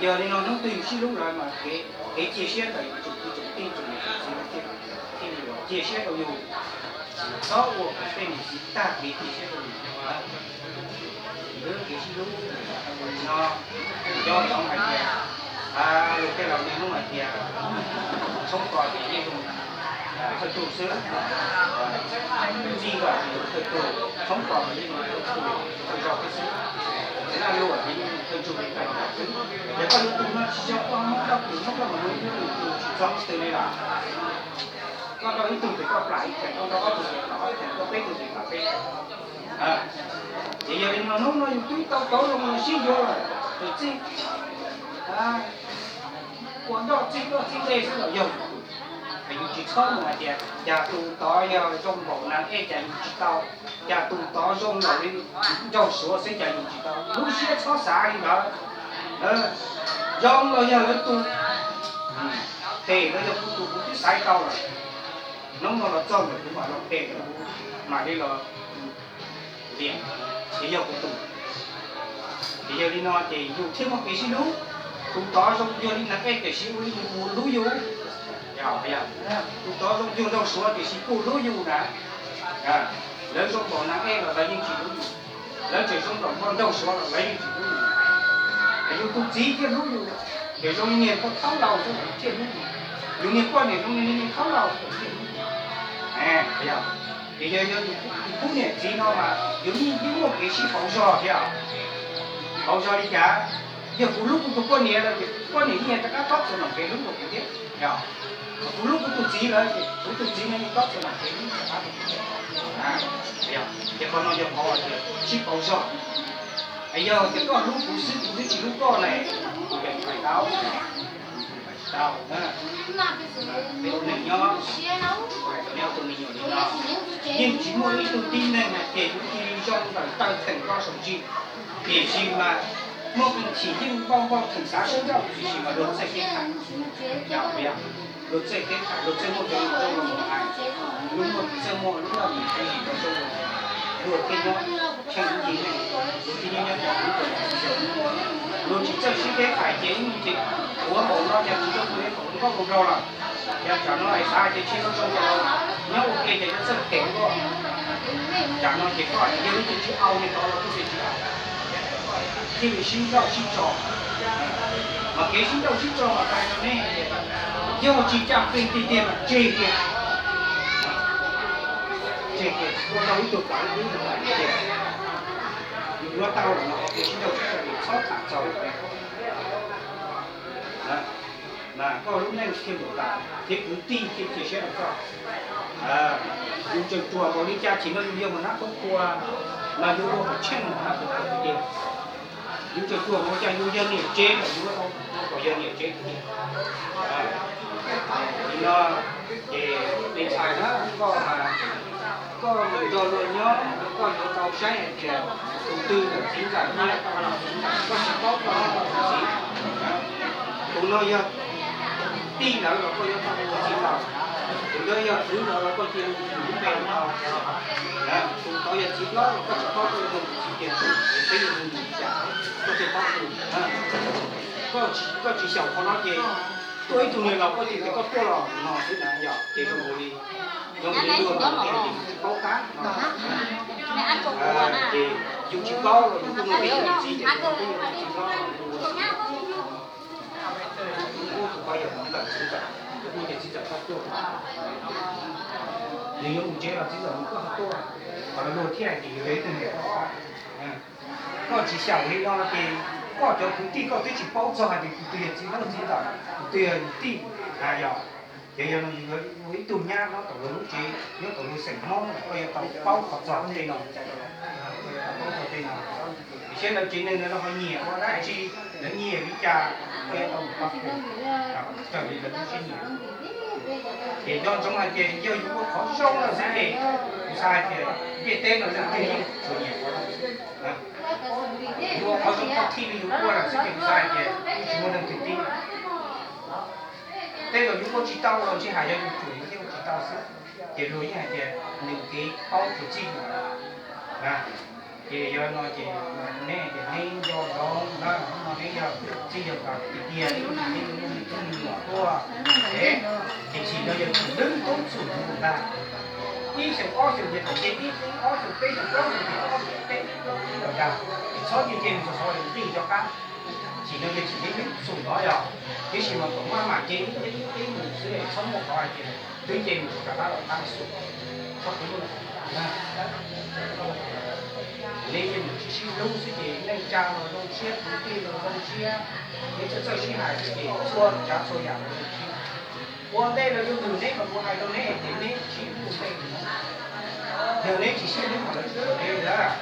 Yog li no hnub twg yus sib hlub lawm mas kev cia siab ntawm yus tsoom kwv tsoom tij tsoom niam tsoom txiv thiaj li cia siab rau yus. Txhob ua kom tej niam txiv tag kev cia siab rau yus. Wb kev sib hlub no, nco ntsoov hais tias, luag tej laus niaj hnub hais tias, tshoob kos ces yeej zoo thawj tug xwb, txij nkawm ces thawj tug, tshoob kos ces yeej zoo thawj tug, thawj zaug xwb. Ces naj luam ces yeej thawj tug li tag xwb. Yog koj yuav tus no tsis yog koj muab koj tus, muab koj tus, tus tsis txhob twg li lawm. Koj nrauj ib tug ces koj plam ib theem, koj nrauj ob tug ces plam ob theem, koj peb tug ces plam peb. Ces yog li no hnub no yus twb tau tov zoo los sib yuav lawm, tus txij ua nroj txij nroj txij ntej xwb los yog, es yus tsis txhob mus hais tias cas tus tod yog zoo npaum nas ej cas yus tsis tau, cas tus tod zoo npaum li nraug suav xwb cas yus tsis tau, lub siab txhob xav li ntawd. Zoo los yog lawv tus, tes los yog kuv tus kuv twb xaiv tau lawm. Hnub no los txog ntawm kuv mam los tes ntawm kuv, mam li los liam, ces yog kuv tus. Ces yog li no ces yus thiaj muaj kev sib hlub. Tus tod zoo yog li nas ej tiam sis ua li yus mus hlub yus. Tus tod zoo yog nraug suav tiam sis kuj hlub yus na. Lawv zoo npaum nas ej los lawv yeej tsis hlub yus, lawv tseem zoo npaum nraug suav los lawv yeej tsis hlub yus. Yus tus txiv thiaj hlub yus, ces zoo niag poj thaub laus xwb thiaj hlub yus. Yus niag poj niam zoo niag niag thaub laus xwb thiaj hlub yus. Ces yog yus khub niam txiv no mas yus yeej muaj kev sib pauv zog thiab. Pauv zog li cas? Yog kuv hlub kuv tus poj niam lawm ces poj niam yeej rov qab tab txhua nom kev hlub rau kuv thiab. Kuv hlub kuv tus txiv lawm ces kuv tus txiv no yeej tab txhua nom kev hlub rov qab rau kuv thiab. Ces qhov no yog qhov tias sib pauv zog. Yog tias koj hlub kuv xwb kuv twb tsis hlub koj na, kuv yeej hais tau, tsis tau. Peb ua neej nyob, hais rau nej tus me nyuam li no, yeej tsis muaj ib tug tib neeg hais tias yus cia li zoo ntawm taw theem ko saum ntsig, tiam sis mas muaj kev chim yeej npau npau theem xav sib nrauj, tiam sis mas luag txawj kev tham, luag txawj kev tham, luag txawj muaj cov lus zoo rau luag hais, luag muaj txawj muaj lub laj lim hais lus rau luag, luag thiaj nyob tsheej ib ncig neej, luag thiaj nyob nyob tom lub rau luag tsis txawj sib teb hais ces ib ncig ces ua npaum no ces tsis txawj ua npaum nkauj nraug lawm. Yog tsam no es xav tias tsis tau zoo ces nyob ua ke ces yog txawj phem luaj. Tsam no ces koj yog lub caij tsis au li tod los kuj tias tsis au, thiaj li sib nrauj sib tso. Mas kev sib nrauj sib tso mas hais rau nej, yog tsis caj nqe tiag tiag mas tseg tiag. Tseg tiag, ua tau ib tug pab ib tug pab tiag. Yus yuav tau los no kev sib nrauj sib tso yus txhob tham txog. Mas koj lub neej thiaj mus tau, thiab kwv tij thiaj cia siab rau koj. Yus tseem ruam npaum li cas chim no yus yog mus nab qhuab qhua, mas yus ua kom tsheej mus nab qhuab qhua tiag. Yus tseem ruam npaum cas yus yog niam tsev mas yus ua kom yog niam tsev tiag. Li no ces me ntxhais na, koj mas koj nrog luag nyob koj yuav tau saib hais tias tus twg yog txiv ntxawm nyiaj, koj tsis paub koj txiv. Tus no yog tij lawv los koj yuav tau ua txiv laus, tus ntawd yog kwv lawv los koj cia li mus lub npe tau. Tus tod yog txiv hlob los koj tsis paub koj yuav mus txiv tiag, peb yuav mus li cas, koj tsis paub. Koj tsis xyaum qhov no ces tuaj ib tug niag laus koj tias koj tuaj los no xwb na yog ces zoo nkaus li, zoo nkaus li luag no ces yus tsis paub qab no. Ces yus tsis paub los yus tuaj nug peb yog txiv ces peb yog txiv hlob, tus pab yog txiv ntxawm, yus tuaj ces txiv ntxawm koj tuaj, nws yuav mus tsev los txiv ntxawm nws koj ho tuaj, qhov no luag thiaj hais tias yus yog ib tug niam. Koj tsis xyaum li no ces koj cov kwv tij koj twb tsis paub txog hais tias tus twg yog txiv hlob txiv ntxawm, tus twg yog yus tij, yog, ces yog no yus yuav ua ib tug nyab nyob tom luag lub tsev, nyob tom luag xeem Hmoob, koj yuav tau paub qhov txog tej no. Paub txog tej no, tiam sis lawv tsev neeg lawv ho nyiam ua dab tsi, lawv nyiam li cas, koj yuav tau mus pab pug raws li lawv lub siab nyiam. Ces nco ntsoov hais tias yog yus ua qhov zoo lawm xwb ces kuv xav hais tias ntiaj teb no leej twg yeej tsuas nyiam ua. Yus ua qhov zoo koj thiaj li yus ua lawm xwb ces kuv xav hais tias yeej tsis muaj leej twg tib. Tej zaum yus ua tsis tau los ntshe hais yog yus ruam yus thiaj ua tsis tau xwb. Ces luag yeej hais tias nws kev paub tsuas txij yus. Ces yog no ces neb tias neb nco ntsoov na, hnub no Yog txij yog kom tiag tiag, ib tug me nyuam tuaj, ces tsim no yog tsim lwb tub txum ntag. Ib xyoos ob xyoos ces thaum ces ib ob xyoos peb xyoos plaub xyoos ces ob peb plaub ib lawm ntag. Ces txhob cia ces mus xov xov nqis rov qab. Tsim no ces tsim lwb tub txum no yog, tiam sis mas kom maj mam ces ib ib mus xwb, txhob muaj qhov hais tias twb ces mus rov qab los tab xum, txhob kuv muaj. Neb yeej mus sib sib hlub xwb ces neej tsa los zoo siab, kwv tij los zoo siab, neb txawj txawj sib hais xwb ces txhua tsav txhua yam los zoo siab. Ua ntej los yog nws neb mas kuv hais rau neb ces neb sib hlub ua ntej. Yog neb tsis sib hlub mas lawv tsis hlub neb ntag.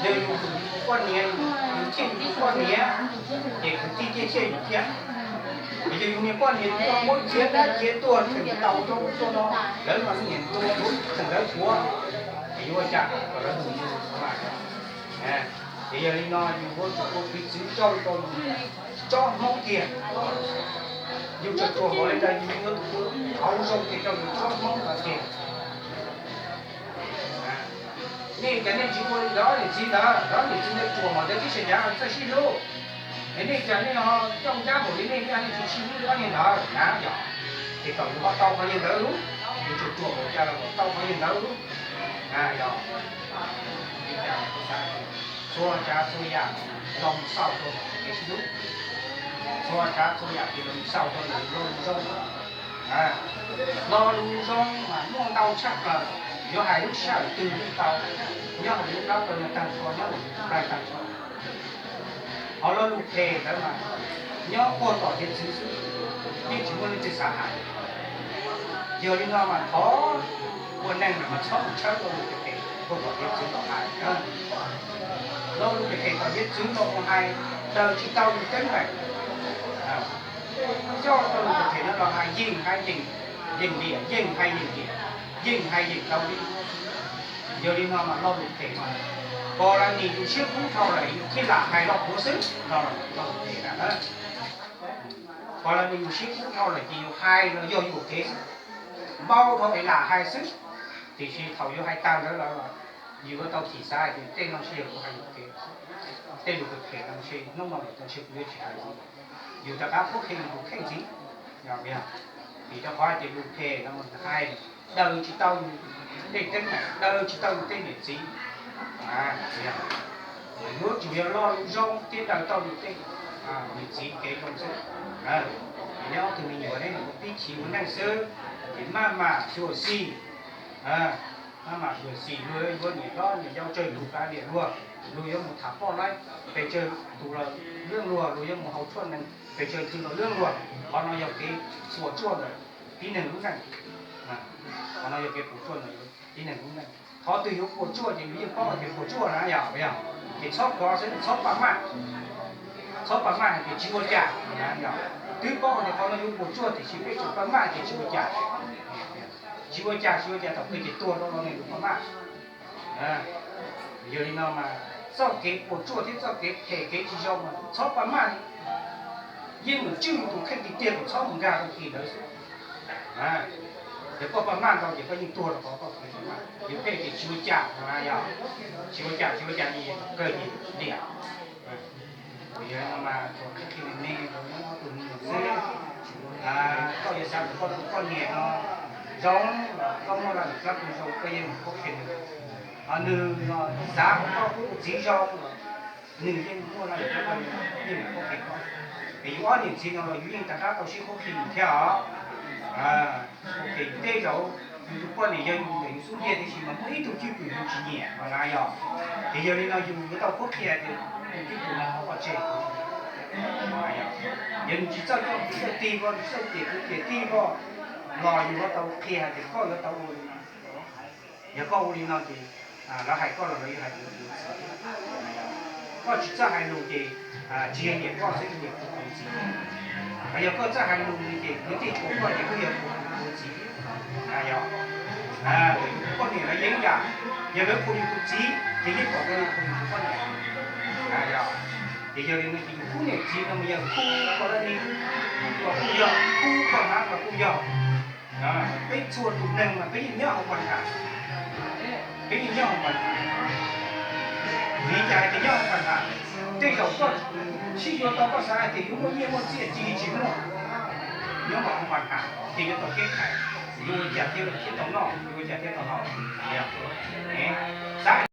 Yog yus tus poj niam, yus thiaj yus tus poj niam, ces kwv tij thiaj thiaj yus thiab. Yog yus niag poj niam yus muab cia dab cia tuag theem tau rau tuaj no, lawv mas niam ntua lub theem lawv tshuav, es yuav ua cas kom lawv mus yus mas. Ces yog li no yus yuav tsum ua piv txwv zoo rau yus tsob hmoob tiag. Yus tsuas tsuas npaum li ntawd yus yuav ua hauv zoo tiag rau yus tsob hmoob no tiag. Nej cas nej tsis ua li lawv niam txiv ntawd, lawv niam txiv ntawd tsuas npaum ntawd tib si cas txawj sib hlub. Es nej cas nej ho coj ncaj npaum li nej, nej tsis sib hlub li ob niag ntawd na yog. Ces kom yus ho tau qhov yawg ntawd lub, yus tsuas tsuas npaum cas los kom tau qhov yawg ntawd lub na yog. Txhua tsav txhua yam los mus xaus rau kev sib hlub, txhua tsav txhua yam ces los mus xaus rau lus zoo. Lo lus zoo mas muaj ntau tshaj plaws, yuav hais lub sij hawm twg yeej tau, nyob hauv lub dab tau nyob tag nrho, nyob hauv lub nplaig tag nrho. Ho lo lus phem ntawd mas nyob puag tom hiav txwv xwb, yeej tsis muaj leej twg xav hais. Yog li no mas thov ua neeg mas txhob mus tshawb lo lus phem puag tom hiav txwv los hais. Lo lus phem tom hiav txwv los mus hais, daws tsis tau yus teeb meem. Coj lo lus phem no los hais yeej hais yeej, yeej liam, yeej hais yeej liam, yeej hais yeej tau li. Yog li no mas lo lus phem mas, pos las nim yus siab kub dhau lawm yus thiaj lam hais lo qhuav xwb no, lo lus phem na. Pos las nim yus siab kub dhau lawm ces yus hais los yog yuam kev xwb, npau dhau es lam hais xwb. Tiam sis thaum yus hais tag ntawd lawm, yus yuav tau thim xav hais tias tej no sib yog kuv hais yuam kev, tej lus phem no ntshe hnub no lawm ntshe kuv yuav tsis hais. Yus rov qab qhuab qhia yus tus kheej ntxiv. Vim rau qhov hais tias lus phem no hais daws tsis tau yus tej teeb meem, daws tsis tau yus tej niam txiv. Yuav tsum yog lo lus zoo thiaj daws tau yus tej niam txiv kev zoo xwb. Neb ob tug me nyuam neb mus pib chiv ua neej xwb, ces maj mam xyuam xim, maj mam xyuam xim, luag yuav niam hlob niam yau tsawg tus kav liam luag, luag yuav mus tham poj laib pes tsawg tus los lwj luag, luag yuav mus haus tshuaj nees pes tsawg tus los lwj luag. Qhov no yog kev puas tsuaj ntawm tib neeg lub neej. Qhov no yog kev puas tsuaj ntawm tib neeg lub neej. Qhov twg yuav puas tsuaj ces yus yeej paub hais tias puas tsuaj na yog, yog. Ces txhob kov xwb, txhob pa maj, txhob pa maj hais tias tsis ua cas. Twb paub hais tias qhov no yuav puas tsuaj tiam sis peb tseem pa maj ces tsis ua cas. Tsis ua cas, tsis ua cas thaum kawg ces tuag rau los nws yus pa maj. Yog li no mas txoj kev puas tsuaj thiab txoj kev phem kev tsis zoo mas txhob pa maj li. Yeej mus tswj yus tus kheej tiag tiag kom txhob mus nkag rau kis ntawd xwb. Yog koj pa maj ntau ces koj yeej tuag rau qhov koj kev pa maj. Yus pheej tias tsis ua cas no na yog, tsis ua cas, tsis ua cas li, kawg li liam. Yog no mas tsuas qhia qhia me me rau neb ob tug me nyuam xwb. Koj yuav xav kom koj tus poj niam no zoo, koj muaj laj lim plab pug zoo koj yeej mus qhuab qhia nws. Ho nws xav kom koj tus txiv zoo, nws yeej muaj laj lim plab pug yeej mus qhuab qhia koj. Es yus ob niam txiv no los yus yeej rov qab tau sib qhuab qhia yus thiab os. Qhuab qhia yus tej zaum yus tus poj niam yog yus ntawm yus xub ntiag tiam sis mas muaj ib tug cwj pwm yus tsis nyiam no na yog. Ces yog li no yus yuav tau qhuab qhia tias tus cwj pwm no thov koj tseg. Yog nws tsis txawj coj kwv txawj tij voj, tsis txawj ciam kwv ciam tij voj los yus yuav tau qhia hais tias koj yuav tau ua li no. Yog koj ua li no ces lawv hais koj los lawv yuav hais tias yus txiv. Koj tsis txawj hais lus ces tsis yog nyiam koj xwb, nyiam kuv tus txiv. Yog koj txawj hais lus ces kwv tij qhuas koj ces kuj yog kuv tus txiv. Yog, poj niam lawv yeej yam, yog lawv qhuas yus tus txiv ces yeej pom rau yus qhuas yus tus poj niam. Yog, ces yog li no ces yus khub niam txiv no mas yog khub poj niam, los kuj yog khub poj niam los kuj yog. Peb txhua tus neeg mas peb yeej nyob hauv paj nthas, peb yeej nyob hauv paj nthas. Vim li cas hais tias nyob hauv paj ham? Tej zaum koj sib yuav tau koj xav hais tias yuav muaj nyiaj muaj txiaj, cia li tsis muaj. Nyob hauv paj ham ces yuav tau kev hais, yuav ua cas thiaj tau noj, yuav ua cas thiaj tau haus. Xav